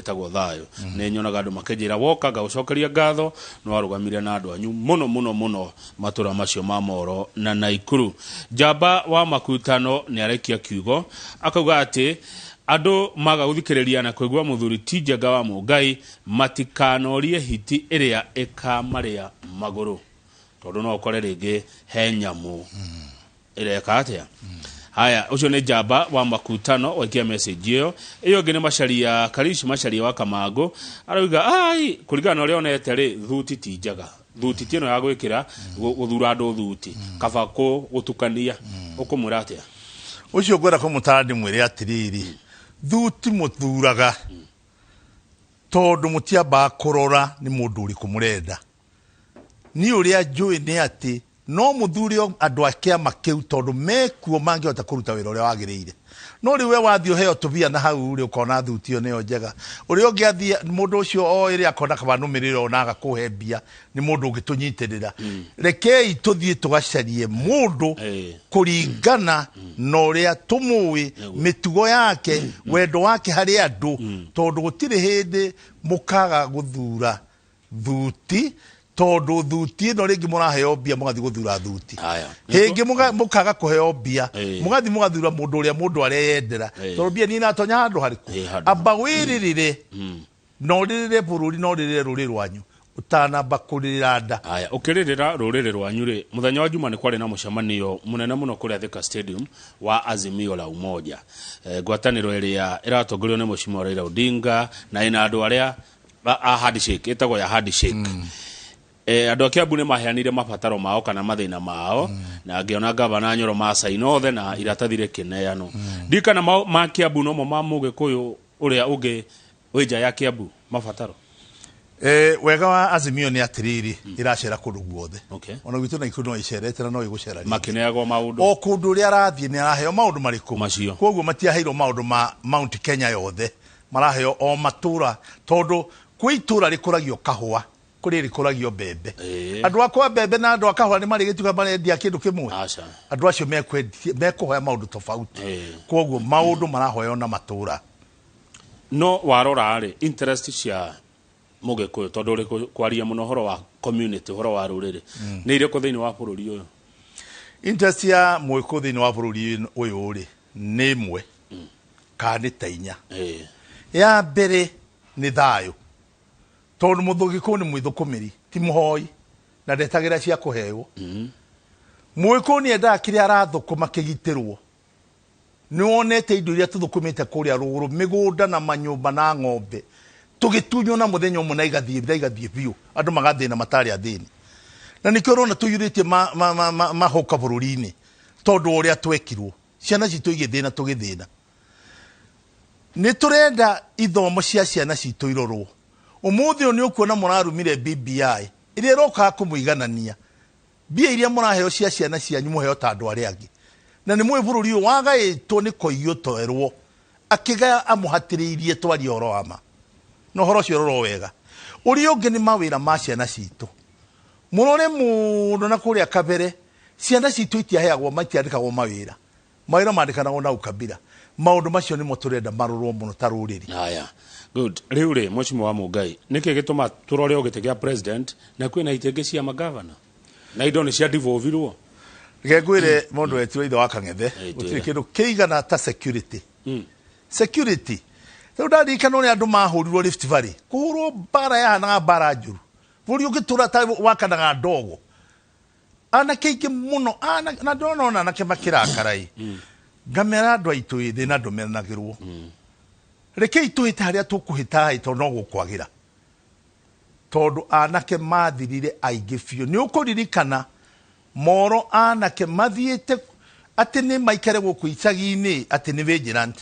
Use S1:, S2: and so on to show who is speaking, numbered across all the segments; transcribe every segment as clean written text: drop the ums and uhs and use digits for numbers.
S1: Ĩtagwo thayũ. Nĩ nyonaga andũ makĩnjĩra woka ngagũcokeria ngatho, nĩ warũgamire na andũ anyu mũno mũno mũno matũra macio ma Moro na Naikuru. Njamba wa Makutano nĩ arekia kiugo akauga atĩ andũ maga gũthikĩrĩria na kũigua mũthuri ti Njenga wa Mũngai matikanorie hiti ĩrĩa ĩkamarĩa magũrũ, tondũ no ũkore rĩngĩ he nyamũ ĩreka atĩa. Haya, ũcio nĩ Njamba wa Makutano waikia message ĩyo. Ĩyo ĩngĩ nĩ Macaria Karish, Macaria wa Kamangũ, arauga ai kũringana na ũrĩa onete rĩ, thuti ti njega, thuti ti ĩno ya gwĩkĩra gũthura andũ thuti, kaba gũtukania. Ũkũmwĩra atĩa?
S2: Ũcio ngwenda kũmũtara ndĩmwĩre atĩrĩrĩ, thuti mũthuraga tondũ mũtiambaga kũrora nĩ mũndũ ũrĩkũ mũrenda. Niĩ ũrĩa njũĩ nĩ atĩ no mũthure andũ a kĩama kĩu tondũ mekuo mangĩhota kũruta wĩra ũrĩa wagĩrĩire. No rĩu we wathiĩ ũheo tũbia na hau rĩ, ũkona thuti ĩyo nĩyo njega. Ũrĩa ũngĩ athiĩ mũndũ ũcio oĩ rĩ, akona kaba nũmĩrĩre ona agakũhe mbia nĩ mũndũ ũngĩtũnyitĩrĩra. Rekei tũthiĩ tũgacarie mũndũ kũringana na ũrĩa tũmũĩ, mĩtugo yake, wendo wake harĩ andũ, tondũ gũtirĩ hĩndĩ mũkaga gũthura thuti, tondũ thuti ĩno rĩngĩ mũraheo mbia mũgathiĩ gũthura thuti.
S1: Haya.
S2: Rĩngĩ mũkaga kũheo mbia, mũgathiĩ mũgathura mũndũ ũrĩa mũndũ areyendera, tondũ mbia nĩ iratonya handũ harĩkũ.
S1: Handũ.
S2: Amba wĩrĩrĩre na ũrĩrĩre bũrũri na ũrĩrĩre rũrĩrĩ rwanyu ũtanamba kũrĩrĩra nda.
S1: Haya, ũkĩrĩrĩra rũrĩrĩ rwanyu rĩ, mũthenya wa Juma nĩ kwarĩ na mũcemanio mũnene mũno kũrĩa Thika Stadium wa Azimio la Umoja, ngwatanĩro ĩrĩa ĩratongorio nĩ Mheshimiwa Raila Odinga na ĩna andũ arĩa a handshake, ĩtagwo ya handshake. Andũ a Kiambu nĩ maheanire mabataro mao kana mathĩna mao, na ngĩona gavana Nyoro macaina othe na iratathi rĩkĩneanwo. Ndikana ma Kiambu nomo ma Mũgĩkũyũ ũrĩa ũngĩ wĩ nja ya Kiambu mabataro.
S2: Wega wa Azimio nĩ atĩrĩrĩ, ĩracera kũndũ guothe. Ona gwitũ Naikuru no ĩcerete na no ĩgũcera rĩngĩ.
S1: Makĩneagwo maũndũ.
S2: O kũndũ ũrĩa arathiĩ nĩ araheo maũndũ marĩkũ?
S1: Macio.
S2: Koguo matiaheirwo maũndũ ma Mount Kenya yothe, maraheo o matũra, tondũ kwĩ itũra rĩkũragio kahũa, kũrĩ rĩkũragio mbembe. Andũ akwa mbembe na andũ a kahũa nĩ marĩgĩtuĩka marendia kĩndũ kĩmwe?
S1: Aca.
S2: Andũ acio mekũhoya maũndũ tofauti. Koguo maũndũ marahoywo na matũra.
S1: No warora rĩ, interest cia Mũgĩkũyũ, tondũ ũrĩ kwaria mũno ũhoro wa community, ũhoro wa rũrĩrĩ, nĩ irĩkũ thĩinĩ wa bũrũri ũyũ?
S2: Interest ya Mũgĩkũyũ thĩinĩ wa bũrũri ũyũ rĩ, nĩ ĩmwe kana nĩ ta inya. Ya mbere nĩ thayũ, tondũ Mũgĩkũyũ nĩ mwĩthũkũmĩri, ti mũhoi na ndetagĩra cia kũheo. Mũgĩkũyũ nĩ endaga kĩrĩa arathũkũma kĩgitĩrwo. Nĩ wonete indo iria tũthũkũmĩte kũrĩa rũgũrũ, mĩgũnda na manyũmba na ng'ombe, tũgĩtunywo na mũthenya ũmwe na igathiĩ na igathiĩ biũ, andũ magathĩna matarĩ athĩni. Na nĩkĩo ũrona tũiyũrĩtie mahoka bũrũri-inĩ, tondũ wa ũrĩa twekirwo, ciana citũ igĩthĩna tũgĩthĩna. Nĩ tũrenda ithomo cia ciana citũ irorwo. Ũmũthĩ ũyũ nĩ ũkuona mũrarumire BBI ĩrĩa ĩrokaga kũmũiganania. Mbia iria mũraheo cia ciana cianyu mũheo ta andũ arĩa angĩ. Na nĩ mũĩ bũrũri ũyũ wagaĩtwo nĩ Koigi ũtoerwo, akĩgaya amũhatĩrĩirie twarie ũhoro wa ma. Na ũhoro ũcio ũrorwo wega. Ũrĩa ũngĩ nĩ mawĩra ma ciana citũ. Mũrore mũno na kũrĩa kabere, ciana citũ itiaheagwo, itiandĩkagwo mawĩra. Mawĩra mandĩkanagwo na ukabira. Maũndũ macio nĩmo tũrenda marorwo mũno ta rũrĩrĩ.
S1: Haya. Good. Rĩu rĩ, Mheshimiwa wa Mũngai, nĩkĩ gĩtũma tũrore o gĩtĩ kĩa president na kwĩna itĩ ingĩ cia magavana? Na indo nĩ cia devolve-irwo?
S2: Reke ngwĩre mũndũ wetirwo ithe wa Kang'ethe,
S1: Twĩre.
S2: gũtirĩ kĩndũ kĩigana ta security. Security. Rĩu ndaririkana ũrĩa andũ mahũrirwo Rift Valley. Kũhũrwo mbara yahanaga mbara njũru. Bũrũri ũngĩtũra ta wakanaga ndogo. Anake aingĩ mũno, na ndĩrona ona anake makĩrakara ĩ. Ngamera andũ aitũ ĩ, thĩna ndũmenagĩrwo. Rekei tũhĩte harĩa tũkũhĩta ĩ, tondũ no gũkwagĩra. Tondũ anake mathirire aingĩ biũ. Nĩ ũkũririkana moro anake mathiĩte atĩ nĩ maikare gũkũ icagi-inĩ atĩ nĩ vigilant.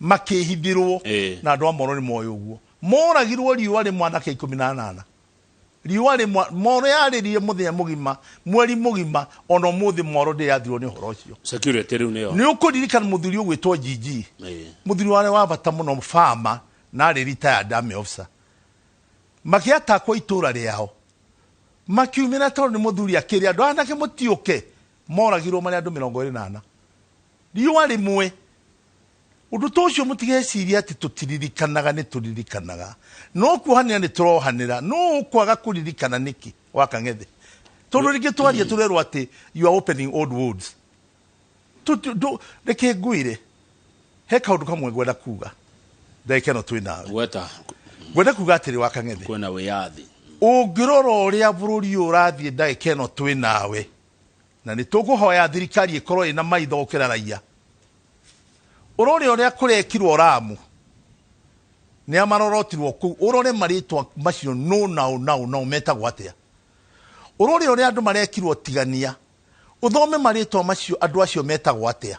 S2: Makĩhithirwo na andũ a moro nĩ moĩ ũguo. Moragirwo riũa rĩmwe anake 18. Riũa rĩmwe moro yarĩrire mũthenya mũgima, mweri mũgima, ona ũmũthĩ moro ndĩrathirwo nĩ ũhoro ũcio.
S1: Security rĩu nĩyo.
S2: Nĩ ũkũririkana mũthuri ũgwĩtwo GG. Mũthuri warĩ wa bata mũno farmer na arĩ retired army officer. Makĩatakwo itũra rĩao. Makiumĩra tondũ nĩ mũthuri akĩrĩ andũ anake mũtiũke, moragirwo marĩ andũ 24. Riũa rĩmwe. Ũndũ ta ũcio mũtigecirie atĩ tũtiririkanaga, nĩ tũririkanaga. No kuohanĩra nĩ tũrohanĩra, no ũkwaga kũririkana nĩkĩ wa Kang'ethe? Tondũ rĩngĩ twaria tũrerwo atĩ you are opening old wounds. Reke ngwĩre, he kaũndũ kamwe ngwenda kuga ndagĩka ĩno twĩ nawe.
S1: Gweta.
S2: Ngwenda kuga atĩrĩ wa Kang'ethe,
S1: kwĩna wĩyathi.
S2: Ũngĩrora ũrĩa bũrũri ũyũ ũrathiĩ ndagĩka ĩno twĩ nawe, na nĩ tũkũhoya thirikari ĩkorwo ĩna maitho gũkĩra raia. Ũrore ũrĩa kũrekirwo Ramu, nĩ amarorotirwo kũu, ũrore marĩtwa macio no nao nao nao metagwo atĩa. Ũrore ũrĩa andũ marekirwo tigania, ũthome marĩtwa macio andũ acio metagwo atĩa.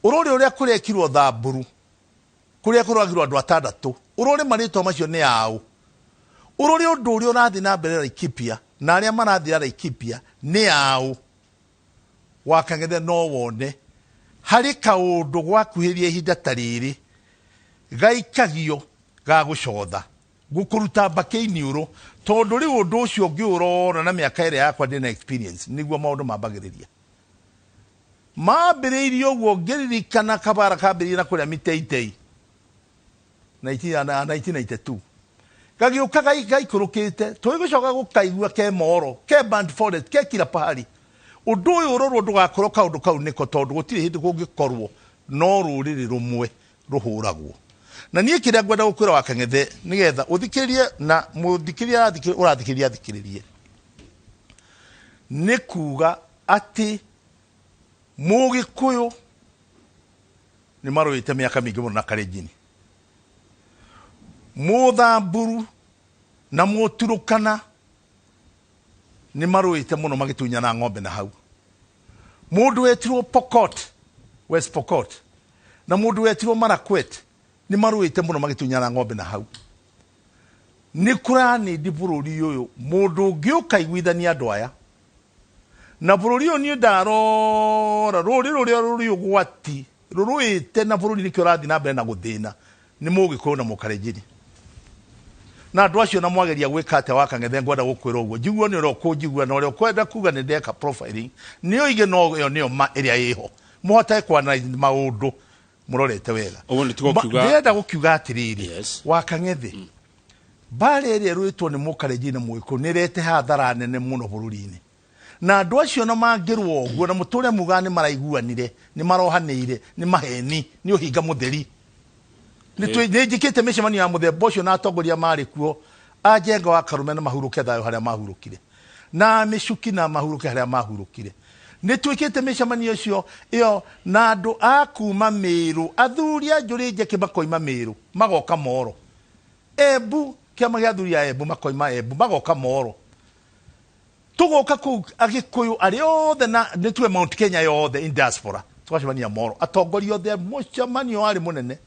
S2: Ũrore ũrĩa kũrekirwo Thamburu, kũrĩa kũragirwo andũ atandatũ, ũrore marĩtwa macio nĩ ao. Ũrore ũndũ ũrĩa ũrathiĩ na mbere Laikipia na arĩa marathiĩ Laikipia nĩ ao. Wa Kang'ethe no wone harĩ kaũndũ gwakuhĩrĩria ihinda ta rĩrĩ gaikagio ga gũcotha gũkũruta mbakĩ iniũrũ, tondũ rĩu ũndũ ũcio ngĩũrora na mĩaka ĩrĩa yakwa ndĩna experience nĩguo maũndũ mambagĩrĩria. Mambĩrĩirie ũguo ngĩririkana kabara kambĩrĩirie na kũrĩa miteitei 1992 gagĩũka gaikũrũkĩte tũgĩgĩcoka gũkaigua ke Moro ke Burnt Forest ke kila pahali. Ũndũ ũyũ ũrorwo ndũgakorwo kaũndũ kau nĩko, tondũ gũtirĩ hĩndĩ kũngĩkorwo no rũrĩrĩ rũmwe rũhũragwo. Na niĩ kĩrĩa ngwenda gũkwĩra wa Kang'ethe nĩgetha ũthikĩrĩrie na mũthikĩrĩria ũrathikĩrĩria athikĩrĩrie, nĩ kuga atĩ Mũgĩkũyũ nĩ marũĩte mĩaka mĩingĩ mũno na Kalenjin, Mũthamburu na Mũturũkana nĩ marũĩte mũno magĩtunyana ng'ombe na hau. Mũndũ wetirwo Pokot, West Pokot, na mũndũ wetirwo Marakwet nĩ marũĩte mũno magĩtunyana ng'ombe na hau. Nĩ kũranĩndi bũrũri ũyũ mũndũ ũngĩ ũkaiguithania andũ aya na bũrũri ũyũ. Niĩ ndarora rũrĩ rũrĩa rũrĩ ũgwati rũrũĩte na bũrũri nĩkĩo ũrathiĩ na mbere na gũthĩna nĩ Mũgĩkũyũ na Mũkalenjin na andũ acio na mwageria gwĩka atĩa wa Kang'ethe. Ngwenda gũkwĩra ũguo njiguo nĩ ũrĩa ũkũnjigua na ũrĩa ũkwenda kuga nĩ ndeka profiling nĩ ũige no ĩyo nĩyo ma ĩrĩa ĩho mũhote kũ-analyze maũndũ mũrorete wega.
S1: Ũguo nĩ tũgũkiuga-
S2: Ndĩrenda gũkiuga atĩrĩrĩ, wa Kang'ethe, mbara ĩrĩa ĩrũĩtwo nĩ Mũkalenjin na Mũgĩkũyũ nĩ ĩrete hathara nene mũno bũrũri-inĩ, na andũ acio na mangĩrwo ũguo na mũtũre mugaga nĩ maraiguanire, nĩ marohanĩire, nĩ maheni, nĩ ũhinga mũtheri. Nĩ njĩkĩte mĩcemanio ya mũthemba ũcio na atongoria marĩ kuo a Njenga wa Karume na mahurũke thayũ harĩa mahurũkire, na Mĩcuki na mahurũke harĩa mahurũkire. Nĩ twĩkĩte mĩcemanio ĩcio ĩyo na andũ a kuma Mĩrũ, athuri a Njũrĩ Njeke makoima Mĩrũ magoka Moro, Embu, kĩama gĩa athuri a Embu makoima Embu magoka Moro, tũgoka kũu Agĩkũyũ arĩa othe na nĩ tuge Mount Kenya yothe in diaspora tũgacemania Moro, atongoria othe, mũcemanio warĩ mũnene.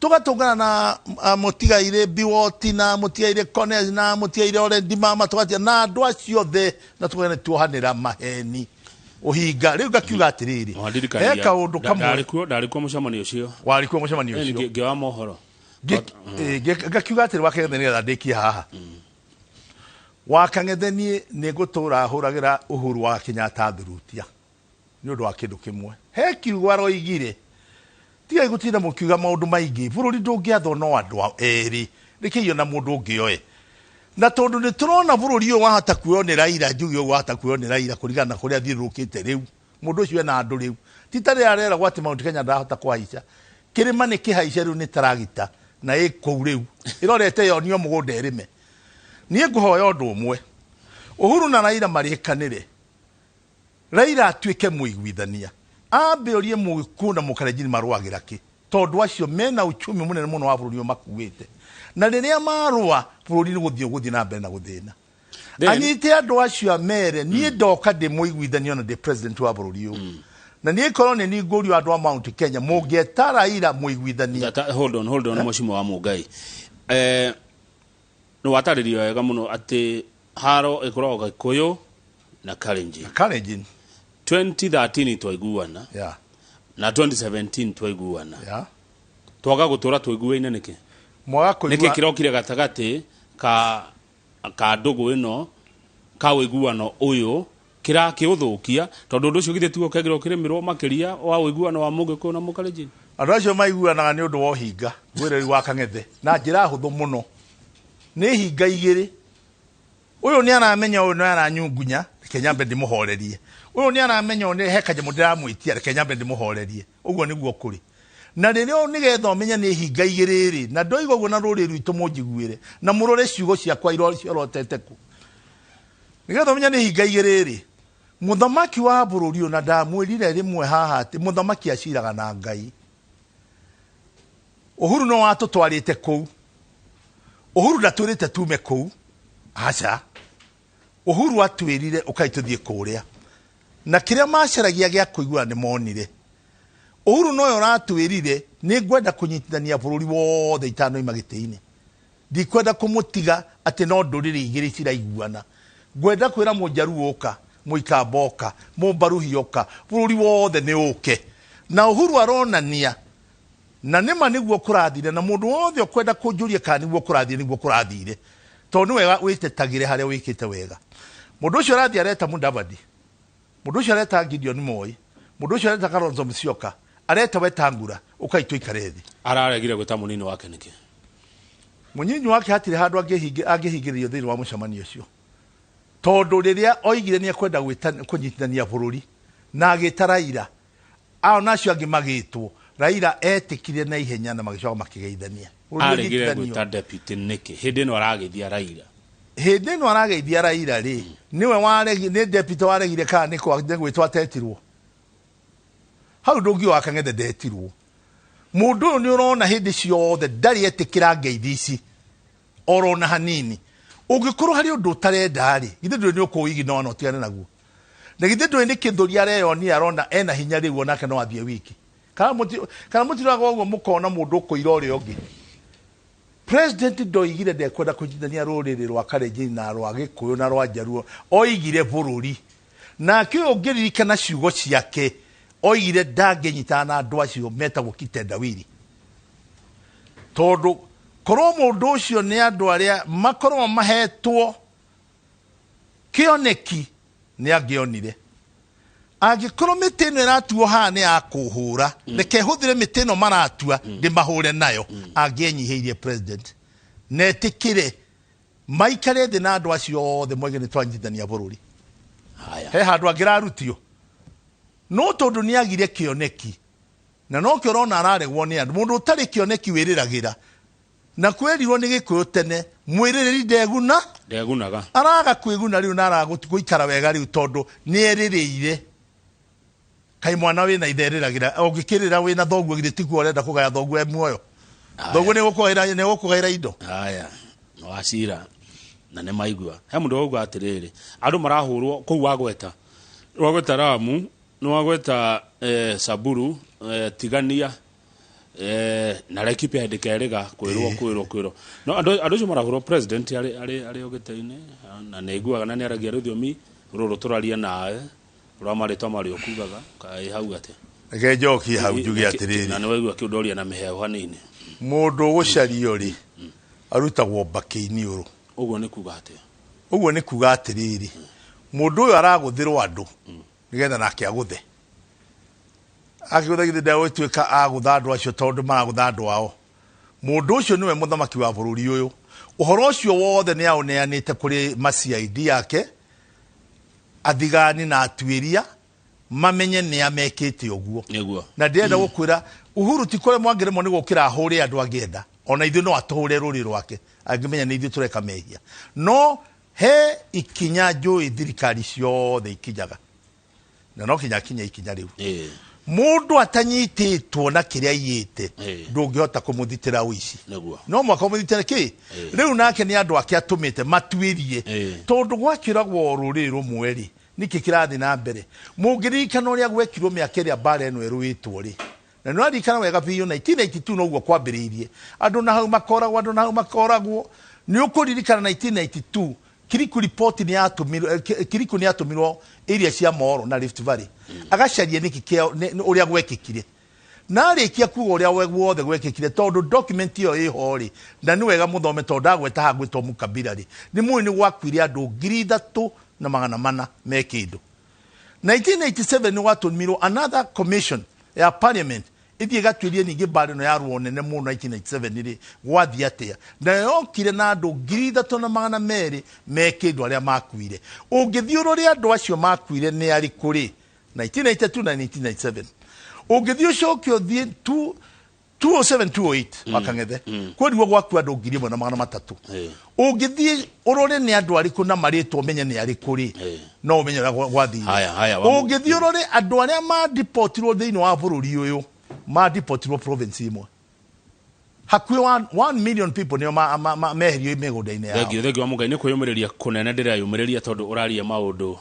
S2: Tũgatũngana na mũtigairĩ Biwoti na mũtigairĩ Kones na mũtigairĩ Ole Ndimama, tũgatia na andũ acio othe na tũgana tuohanĩra maheni ũhinga. Rĩu ngakiuga atĩrĩrĩ, he kaũndũ kamwe.
S1: Ndarĩ kuo mũcemanio ũcio.
S2: Warĩ kuo mũcemanio ũcio.
S1: Ngĩoya mohoro.
S2: Ngakiuga atĩrĩ wa Kang'ethe, nĩgetha ndĩkie haha, wa Kang'ethe, niĩ nĩ ngũtũra hũragĩra Uhuru wa Kenyatta thurutia nĩ ũndũ wa kĩndũ kĩmwe. He kiugo aroigire, tigai gũtinda mũkiuga maũndũ maingĩ, bũrũri ndũngĩathwo no andũ erĩ, rĩkĩio na mũndũ ũngĩ oe. Na tondũ nĩ tũrona bũrũri ũyũ wahota kuoywo nĩ Raila, njuge ũguo, wahota kuoywo nĩ Raila kũringana na kũrĩa athiũrũrũkĩte rĩu. Mũndũ ũcio ena andũ rĩu, ti ta rĩrĩa areragwo atĩ Mount Kenya ndarahota kũhaica kĩrĩma, nĩ kĩhaice rĩu nĩ taragita na ĩ kũu rĩu ĩrorete yonio mũgũnda ĩrĩme. Niĩ ngũhoya ũndũ ũmwe, Uhuru na Raila marĩkanĩre, Raila atuĩke mũiguithania, ambe orie Mũgĩkũyũ na Mũkalenjin marũagĩra kĩ, tondũ acio mena uchumi mũnene mũno wa bũrũri ũyũ makuĩte, na rĩrĩa marũa bũrũri nĩ gũthiĩ ũgũthiĩ na mbere na gũthĩna. Anyite andũ acio amere, niĩ ndoka ndĩ mũiguithania na ndĩ president wa bũrũri ũyũ, na niĩ korwo nĩ niĩ ngũrio andũ a Mount Kenya mũngĩeta Raila mũiguithania.
S1: Hold on, hold on, mheshimiwa wa Mungai, nĩ watarĩria wega mũno atĩ haro ĩkoragwo Gĩkũyũ na Kalenjin.
S2: Kalenjin.
S1: 2013 twaiguana na 2017 twaiguana. Twaga gũtũra tũiguaine nĩkĩ?
S2: Mwaga
S1: nĩkĩ
S2: kũigua
S1: kĩrokire gatagatĩ ka ndũgũ ĩno ka ũiguano ũyũ kĩrakĩũthũkia? Tondũ ũndũ ũcio githĩ tiguo kegĩrwo kĩrĩmĩrwo makĩria wa ũiguano wa Mũgĩkũyũ na Mũkalenjin?
S2: Andũ acio maiguanaga nĩ ũndũ wa ũhinga mwĩreri wa Kang'ethe na njĩra hũthũ mũno. Nĩ hinga igĩrĩ. Ũyũ nĩ aramenya ũyũ nĩ aranyungunya, reke nyambe ndĩmũhorerie. Ũyũ nĩ aramenya ũyũ nĩ he kanyamũ ndĩramwĩtia, reke nyambe ndĩmũhorerie. Ũguo nĩguo kũrĩ. Na rĩrĩa nĩgetha ũmenye nĩ hinga igĩrĩ rĩ, na ndoiga ũguo na rũrĩrĩ rwitũ mũnjiguĩre, na mũrore ciugo ciakwa ciorotete kũ. Nĩgetha ũmenye nĩ hinga igĩrĩ rĩ, mũthamaki wa bũrũri ũyũ, na ndamwĩrire rĩmwe haha atĩ mũthamaki aciraga na Ngai. Uhuru no watũtwarĩte kũu. Uhuru ndatwĩrĩte tume kũu. Aca. Uhuru atwĩrire ũkai tũthiĩ kũrĩa. Na kĩrĩa macaragia gĩa kũigua nĩ monire. Uhuru noyo ũratwĩrire nĩ ngwenda kũnyitithania bũrũri wothe itanoima gĩtĩ-inĩ. Ndikwenda kũmũtiga atĩ no ndũrĩrĩ igĩrĩ ciraiguana. Ngwenda kwĩra Mũnjaruo ũka, Mũikamba ũka, Mũmbaruhi ũka, bũrũri wothe nĩ ũke. Na Uhuru aronania na nĩma nĩguo kũrathire, na mũndũ wothe ũkwenda kũnjũria kana nĩguo kũrathire, nĩguo kũrathire. Tondũ nĩ wega wĩtetagĩre harĩa wĩkĩte wega. Mũndũ ũcio arathiĩ areta Mudavadi, mũndũ ũcio areta Gideon Moi, mũndũ ũcio areta Kalonzo Musyoka, areta Wetangula, ũkai tũikare thĩ.
S1: Araregire gwĩta mũnini wake nĩkĩ?
S2: Mũnyinyi wake hatirĩ handũ angĩhingĩrĩrio thĩinĩ wa mũcemanio ũcio. Tondũ rĩrĩa oigire nĩ ekwenda kũnyitithania bũrũri na agĩta Raila, ao nacio angĩ magĩtwo, Raila etĩkire na ihenya na magĩcoka makĩgeithania.
S1: Aregire gwĩta deputy nĩkĩ? Hĩndĩ ĩno arageithia Raila.
S2: Hĩndĩ ĩno arageithia Raila rĩ, nĩwe waregi, nĩ deputy waregire kana nĩ gwĩtwo atetirwo? Hau ndũngiuga wa Kang'ethe ndetirwo. Mũndũ ũyũ nĩ ũrona hĩndĩ ciothe ndarĩ etĩkĩra ngeithi ici orona hanini. Ũngĩkorwo harĩ ũndũ ũtarenda rĩ, githĩ ndũĩ nĩ ũkũũiginora na ũtigane naguo? Na githĩ ndũĩ nĩ kĩthũri areyonia arona ena hinya rĩu onake no athiĩ wiki. Kana mũtiroraga ũguo mũkona mũndũ ũkũira ũrĩa ũngĩ. President ndoigire ndekwenda kũnyitithania rũrĩrĩ rwa Kalenjin na rwa Gĩkũyũ na rwa Njaruo, oigire bũrũri. Nake ũyũ ũngĩririkana ciugo ciake, oigire ndangĩnyitana na andũ acio metagwo kitendawili. Tondũ korwo mũndũ ũcio nĩ andũ arĩa makorwo mahetwo kĩoneki nĩ angĩonire. Angĩkorwo mĩtĩ ĩno ĩratuo haha nĩ ya kũhũra, reke hũthĩre mĩtĩ ĩno maratua ndĩmahũre nayo. Angĩenyihĩirie president na etĩkĩre maikare thĩ na andũ acio othe moige nĩ twanyitithania bũrũri. He handũ angĩrarutio. No tondũ nĩ agire kĩoneki, na nokĩo ũrona araregwo nĩ andũ. Mũndũ ũtarĩ kĩoneki wĩrĩragĩra. Na kwĩrirwo nĩ Gĩkũyũ tene, mwĩrĩrĩri ndeguna.
S1: Ndegunaga.
S2: Araga kwĩguna rĩu na araga gũikara wega rĩu tondũ nĩ erĩrĩire. Kaĩ mwana wĩna ithe erĩragĩra, ũngĩkĩrĩra wĩna thoguo githĩ tiguo ũrenda kũgaya thoguo e muoyo. Thoguo nĩ gũkũgaĩra indo.
S1: Haya, wacira na nĩ maigua. He mũndũ wauga atĩrĩrĩ, andũ marahũrwo kũu wagweta. Wagweta Ramu, nĩ wagweta Samburu, Tigania, na Laikipia hĩndĩ kerĩga kwĩrwo. No andũ acio marahũrwo president arĩ o gĩtĩ-inĩ, na nĩ aiguaga na nĩ aragia rũthiomi rũrũ tũraria nawe, rwa marĩtwa marĩa ũkugaga, kaĩ hau atĩa?
S2: Reke njokie hau njuge atĩrĩrĩ.
S1: Na nĩ waigua kĩũndoria na mĩheho hanini.
S2: Mũndũ ũgũcario rĩ, arutagwo mbakĩ-inĩ ũrũ.
S1: Ũguo nĩ kuga atĩa?
S2: Ũguo nĩ kuga atĩrĩrĩ, mũndũ ũyũ aragũthĩrwo andũ nĩgetha nake agũthe. Akĩgũtha githĩ ndegũtuĩka agũtha andũ acio tondũ maragũtha andũ ao. Mũndũ ũcio nĩwe mũthamaki wa bũrũri ũyũ. Ũhoro ũcio wothe nĩ aũneanĩte kũrĩ ma CID yake, athigani na atuĩria, mamenye nĩ amekĩte ũguo.
S1: Nĩguo.
S2: Na ndĩrenda gũkwĩra Uhuru ti kũremwo angĩremwo nĩ gũkĩra ahũre andũ angĩenda. Ona ithuĩ no atũhũre rũrĩrĩ rwake angĩmenya nĩ ithuĩ tũreka mehia. No he ikinya njũĩ thirikari ciothe ikinyaga. Na no kinya akinya ikinya rĩu. Mũndũ atanyitĩtwo na kĩrĩa aiyĩte, ndũngĩhota kũmũthitĩra ũici. No mwaka ũmũthitĩre kĩ? Rĩu nake nĩ andũ ake atũmĩte matuĩrie. Tondũ gwakĩragwo rũrĩrĩ rũmwe rĩ, nĩkĩ kĩrathiĩ na mbere? Mũngĩririkana ũrĩa gwekirwo mĩaka ĩrĩa mbara ĩno ĩrũĩtwo rĩ, na nĩ ũraririkana wega biũ 1982 noguo kwambĩrĩirie. Andũ na hau makoragwo, andũ na hau makoragwo. Nĩ ũkũririkana 1992 Kiriku report nĩ yatũmirwo, Kiriku nĩ yatũmirwo area cia Moro na Rift Valley. Agacaria nĩkĩ kĩa, ũrĩa gwekĩkire. Na arĩkia kuga ũrĩa guothe gwekĩkire, tondũ document ĩyo ĩho rĩ, na nĩ wega mũthome tondũ ndagweta haha gwĩtwo Mukabira rĩ, nĩ mũĩ nĩ gwakuire andũ 3,400 me kĩndũ. 1987 nĩ gwatũmirwo another commission ya parliament Ithiĩ ĩgatuĩrie ningĩ mbara ĩno ya ruo nene mũno 1997 rĩ gwathiĩ atĩa, na yokire na andũ 3,200 me kĩndũ arĩa makuire. Ũngĩthiĩ ũrore andũ acio makuire nĩ arĩkũ rĩ 1992 na 1997, ũngĩthiĩ ũcoke ũthiĩ 207 208 wakang'ethe kwĩriguo gwaku andũ 1,300. Ũngĩthiĩ ũrore nĩ andũ arĩkũ na marĩtwa ũmenye nĩ arĩkũ rĩ, no ũmenye ũrĩa gwathire.
S1: Haya, haya,
S2: Ũngĩthiĩ ũrore andũ arĩa mandipotirwo thĩinĩ wa bũrũri ũyũ, mandipotirwo province imwe hakuhĩ 1 million people nĩo meherio mĩgũnda-inĩ yao.
S1: Thengio, thengio wa Mũngai nĩ kwĩyũmĩrĩria kũnene ndĩreyũmĩrĩria tondũ ũraria maũndũ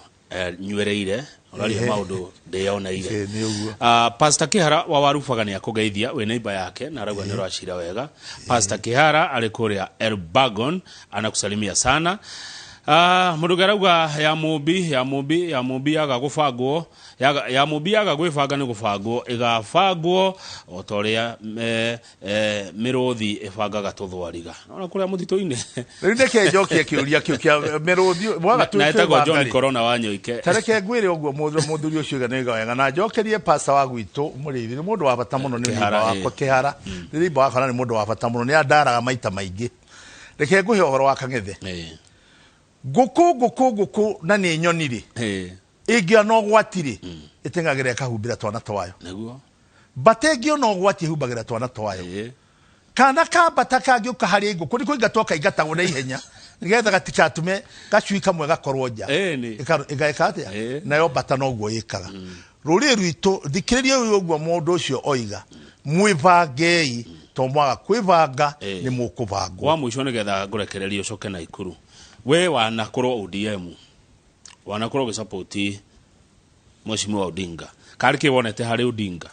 S1: nyuereire, ũraria maũndũ ndĩyoneire.
S2: Nĩ ũguo.
S1: Pastor Kihara wa Warubaga nĩ akũgeithia, wĩ neighbor yake na arauga nĩ ũracira wega. Pastor Kihara arĩ kũrĩa Elbagon anakusalimia sana. Mũndũ arauga ya mũmbi ya mũmbi ya mũmbi yaga gũbangwo ya mũmbi yaga gwĩbanga nĩ gũbangwo ĩgabangwo o ta ũrĩa mĩrũthi ĩbangaga tũthwariga ona kũrĩa mũtitũ-inĩ.
S2: Rĩu nĩkĩ njokie kĩũria kĩu kĩa mĩrũthi mwaga
S1: na ĩtagwo John
S2: twĩbanga rĩ.
S1: Corona wa Nyoike.
S2: Tareke ngwĩre ũguo mũthuri ũcio uga nĩ wega na njokerie pastor wa gwitũ mũrĩithi, nĩ mũndũ wa bata mũno, nĩ
S1: Kĩhara,
S2: neighbor wakwa Kĩhara, nĩ neighbor wakwa na nĩ mũndũ wa bata mũno, nĩ andaraga maita maingĩ. Reke ngũhe ũhoro wa Kang'ethe. Ngũkũ ngũkũ ngũkũ na nĩ nyoni rĩ, ĩngĩona ũgwati rĩ, ĩteng'agĩra ĩkahumbĩra twana twayo. Mbata ĩngĩona ũgwati ĩhumbagĩra twana twayo. Kana ka mbata kangĩũka harĩ ngũkũ nĩ kũingatwo kaingatagwo na ihenya nĩgetha gatikatũme gacui kamwe gakorwo nja. Ĩgeka atĩa? Nayo mbata noguo ĩkaga. Rũrĩrĩ rwitũ thikĩrĩria ũyũ ũguo mũndũ ũcio oiga, mwĩbangei, to mwaga kwĩbanga nĩ mũkũbangwo.
S1: Wa mũico nĩgetha ngũrekererie ũcoke Naikuru, we wanakorwo ODM, wanakorwo ũgĩsapoti Mheshimiwa Odinga, karĩ kĩ wonete harĩ Odinga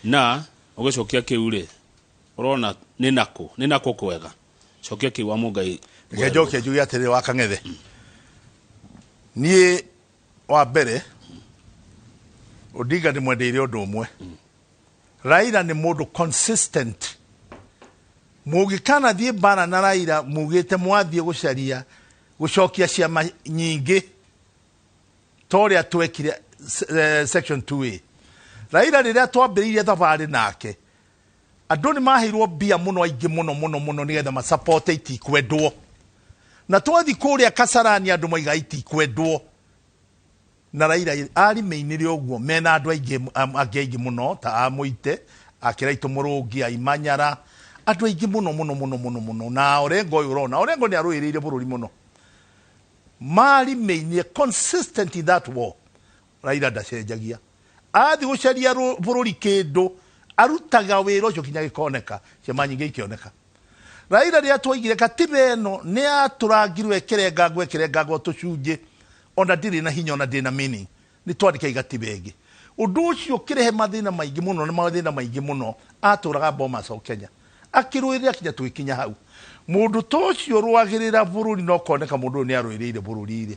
S1: na ũgĩcokia kĩu rĩ, ũrona nĩ nakũ nĩ nakũ kwega? Cokia kĩu wa Mũngai.
S2: Reke njokie njuge atĩrĩrĩ wa Kang'ethe, niĩ wa mbere Odinga ndĩmwendeire ũndũ ũmwe. Raila nĩ mũndũ consistent. Mũngĩkanathiĩ mbara na Raila mugĩte mwathiĩ gũcaria gũcokia ciama nyingĩ ta ũrĩa twekire section 2A. Raila rĩrĩa twambĩrĩirie thabarĩ nake, andũ nĩ maheirwo mbia mũno aingĩ mũno mũno mũno nĩgetha masapote itikwendwo, na twathiĩ kũrĩa Kasarani andũ moiga itikwendwo, na Raila arimĩinire ũguo mena andũ aingĩ angĩ aingĩ mũno ta a Mũite, akĩraitũ Mũrũngi, Aimanyara, andũ aingĩ mũno mũno mũno mũno mũno, na Orengo ũyũ ũrona Orengo nĩ arũĩrĩire bũrũri mũno, marimĩinire consistent in that war. Raila ndacenjagia, athiĩ gũcaria bũrũri kĩndũ arutaga wĩra ũcio kinya gĩkoneka, ciama nyingĩ ikĩoneka. Raila rĩrĩa twaigire katiba ĩno nĩ yatũrangirwo ĩkĩrengangwo ĩkĩrengangwo tũcunjĩ, ona ndĩrĩ na hinya ona ndĩrĩ na meaning, nĩ twandĩka gatiba ĩngĩ. Ũndũ ũcio ũkĩrehe mathĩna maingĩ mũno na mathĩna maingĩ mũno. Atũraga Bomas o Kenya akĩrũĩrĩra kinya tũgĩkinya hau. Mũndũ ta ũcio ũrũagĩrĩra bũrũri no koneka mũndũ ũyũ nĩ arũĩrĩire bũrũri rĩ,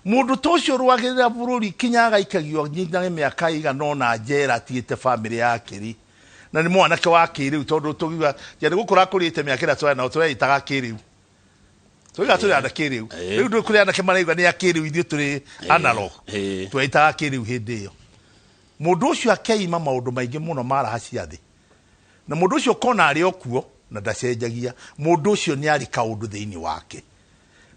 S2: mũndũ ta ũcio ũrũagĩrĩra bũrũri kinya agaikagio nginya mĩaka ĩigana ũna njera atigĩte bamĩrĩ yake rĩ, na nĩ mwanake wa kĩrĩu, tondũ tũgiuga nĩ gũkũra akũrĩte mĩaka ĩrĩa twarĩ nao tũreĩtaga kĩrĩu, tũiga tũrĩ ana kĩrĩu. Rĩu ndũ kũrĩ anake marauga nĩ a kĩrĩu, ithuĩ tũrĩ analog, tweĩtaga kĩrĩu hĩndĩ ĩyo. Mũndũ ũcio akeima maũndũ maingĩ mũno ma raha cia thĩ, na mũndũ ũcio ũkona arĩ o kuo na ndacenjagia, mũndũ ũcio nĩ arĩ kaũndũ thĩinĩ wake,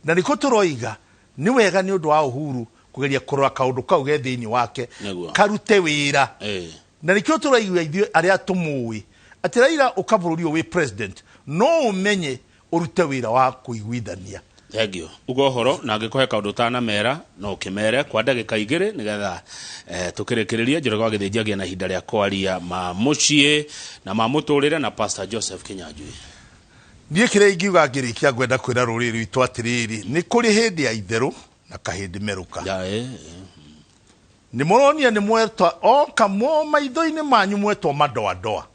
S2: na nĩkĩo tũroiga nĩ wega nĩ ũndũ wa Uhuru kũgeria kũrora kaũndũ kau ge thĩinĩ wake karute wĩra. Na nĩkĩo tũraigua ithuĩ arĩa tũmũĩ atĩ Raila ũka bũrũri ũyũ wĩ president no ũmenye ũrute wĩra wa kũiguithania.
S1: Thengio uga ũhoro na angĩkũhe kaũndũ ũtanamera no ũkĩmere kwa ndagĩka igĩrĩ nĩgetha tũkĩrĩkĩrĩrie Njoroge wa Gĩthĩnji agĩe na ihinda rĩa kwaria ma mũciĩ na ma mũtũrĩre na Pastor Joseph Kinyanjui.
S2: Niĩ kĩrĩa ingiuga ngĩrĩkia ngwenda kwĩra rũrĩrĩ rwitũ atĩrĩrĩ, nĩ kũrĩ hĩndĩ ya itherũ na kahĩndĩ merũka. Nĩ mũronia nĩ mwetwa oka mo maitho-inĩ manyu mwetwo madoadoa,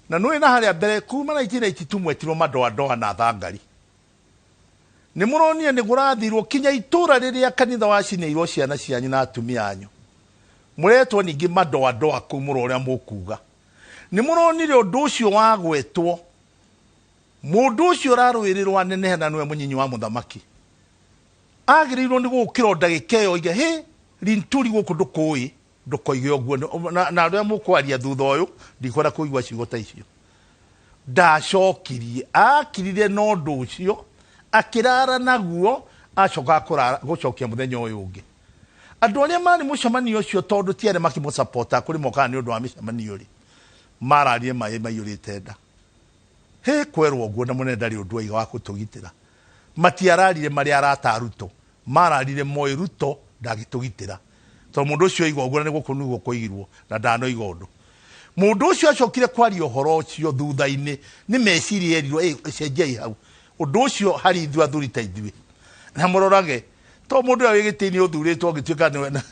S2: na nĩ na harĩa mbere kuma 1982 mwetirwo madoadoa na thangari. Nĩ mũronia nĩ kũrathirwo kinya itũra rĩrĩa kanitha wacinĩirwo ciana cianyu na atumia anyu, mũretwo ningĩ madoadoa kũu mũro ũrĩa mũkuga. Nĩ mũronire ũndũ ũcio wagwetwo, mũndũ ũcio ũrarũĩrĩrwo anenehe na nĩwe mũnyinyi wa mũthamaki, agĩrĩirwo nĩ gũkĩra o ndagĩka ĩyo oige hĩ Linturi gũkũ ndũkũĩ. Ndũkoige ũguo na arĩa mũkwaria thutha ũyũ ndikwenda kũigua ciugo ta icio. Ndacokirie, akirire na ũndũ ũcio, akĩrara naguo, acoka gũcokia mũthenya ũyũ ũngĩ. Andũ arĩa marĩ mũcemanio ũcio tondũ ti arĩa makĩmũsapota kũrĩ mokaga nĩ ũndũ wa mĩcemanio rĩ, mararire maĩ maiyũrĩte nda. He kwerwo ũguo na mũnene ndarĩ ũndũ aiga wa gũtũgitĩra. Matiararire marĩ arata a Ruto, mararire moĩ Ruto ndangĩtũgitĩra. Tondũ mũndũ ũcio oiga ũguo na nĩ gũkũ nĩguo kwoigirwo na ndanoiga ũndũ. Mũndũ ũcio acokire kwaria ũhoro ũcio thutha-inĩ nĩ meciria erirwo, cenjiai hau. Ũndũ ũcio harĩ ithuĩ athuri ta ithuĩ. Na mũrorage, to mũndũ ũrĩa wĩ gĩtĩ-inĩ ũthurĩtwo ũngĩtuĩka nĩwe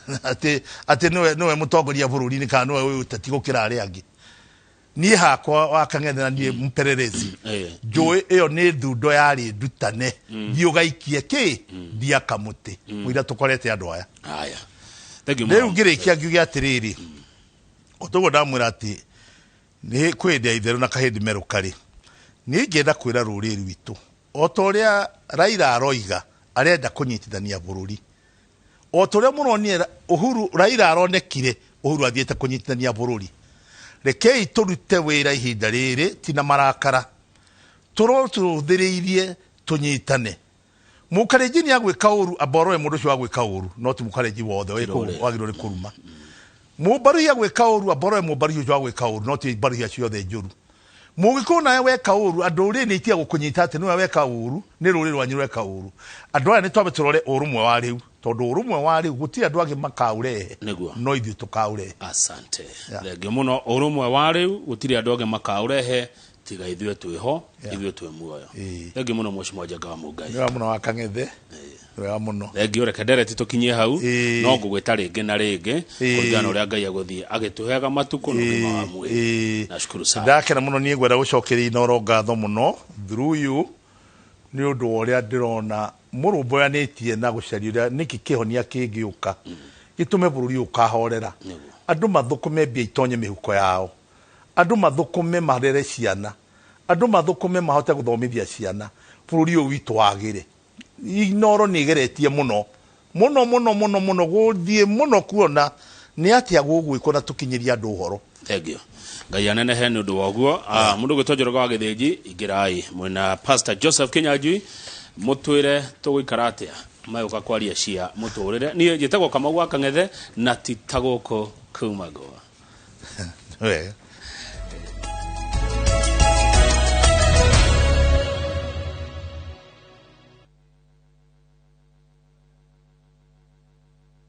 S2: atĩ nĩwe mũtongoria bũrũri-inĩ kana nĩwe wĩ ũteti gũkĩra arĩa angĩ. Niĩ hakwa wa Kang'ethe na niĩ mpelelezi. Njũĩ ĩyo nĩ thundo yarĩ ndutane. Thiĩ ũgaikie kĩ? Ndia kamũtĩ. Mũira tũkorete andũ aya.
S1: Haya. Thank you.
S2: Rĩu ngĩrĩkia ngiuge atĩrĩrĩ, o toguo ndamwĩra atĩ nĩ kwĩ hĩndĩ ya itherũ na kahĩndĩ merũ karĩ. Niĩ ingĩenda kwĩra rũrĩrĩ rwitũ o ta ũrĩa Raila aroiga arenda kũnyitithania bũrũri, o ta ũrĩa mũronire Uhuru Raila aronekire Uhuru athiĩte kũnyitithania bũrũri. Rekei tũrute wĩra ihinda rĩrĩ ti na marakara, tũrotũrũthĩrĩirie tũnyitane. Mũkarenji nĩ agwĩka ũru, amba ũrore mũndũ ũcio wagwĩka ũru, no ti mũkarenji wothe wagĩrĩirwo nĩ kũruma. Mũmbaruhi agwĩka ũru, amba ũrore mũmbaruhi ũcio wagwĩka ũru, no ti mbaruhi ciothe njũru. Mũgĩkũyũ nawe weka ũru, andũ rũrĩrĩ nĩ itiga gũkũnyita atĩ nĩwe weka ũru, nĩ rũrĩrĩ rwanyu rweka ũru. Andũ aya nĩ twambe tũrore ũrũmwe wa rĩu, tondũ ũrũmwe wa rĩu gũtirĩ andũ angĩ makaũrehe, no ithuĩ tũkaũrehe.
S1: Asante. Thengiũ mũno. Ũrũmwe wa rĩu gũtirĩ andũ angĩ makaũrehe tiga ithuĩ twĩho, ithuĩ twĩ muoyo. Thengiũ mũno Mheshimiwa Njenga wa Mũngai.
S2: Nĩ wega mũno wa Kang'ethe. Nĩ wega mũno.
S1: Thengiũ, reke ndereti tũkinyie hau, no ngũgwĩta rĩngĩ na rĩngĩ kũringana na ũrĩa Ngai agũthiĩ agĩtũheaga matukũ na ũgima wa mwĩrĩ. Nashukuru sana.
S2: Ndakena mũno niĩ ngwenda gũcokeria Inooro ngatho mũno through you nĩ ũndũ wa ũrĩa ndĩrona mũrũmbũyanĩtie na gũcaria ũrĩa nĩkĩ kĩhonia kĩngĩũka gĩtũme bũrũri ũyũ ũkahorera. Andũ mathũkũme mbia itonye mĩhuko yao, andũ mathũkũme marere ciana, andũ mathũkũme mahote gũthomithia ciana, bũrũri ũyũ witũ wagĩre. Inooro nĩ ĩgeretie mũno mũno mũno mũno mũno gũthiĩ mũno kuona nĩ atĩa gũgwĩkwo na tũkinyĩrie andũ ũhoro.
S1: Thank you. Ngai anenehe nĩ ũndũ wa ũguo. Mũndũ ũgwĩtwo Njoroge wa Gĩthĩnji, ingĩrai mwĩna Pastor Joseph Kinyanjui, mũtwĩre tũgũikara atĩa magũka kwaria cia mũtũrĩre. Niĩ njĩtagwo Kamau wa Kang'ethe na ti ta gũkũ kumagwo.
S2: Wega.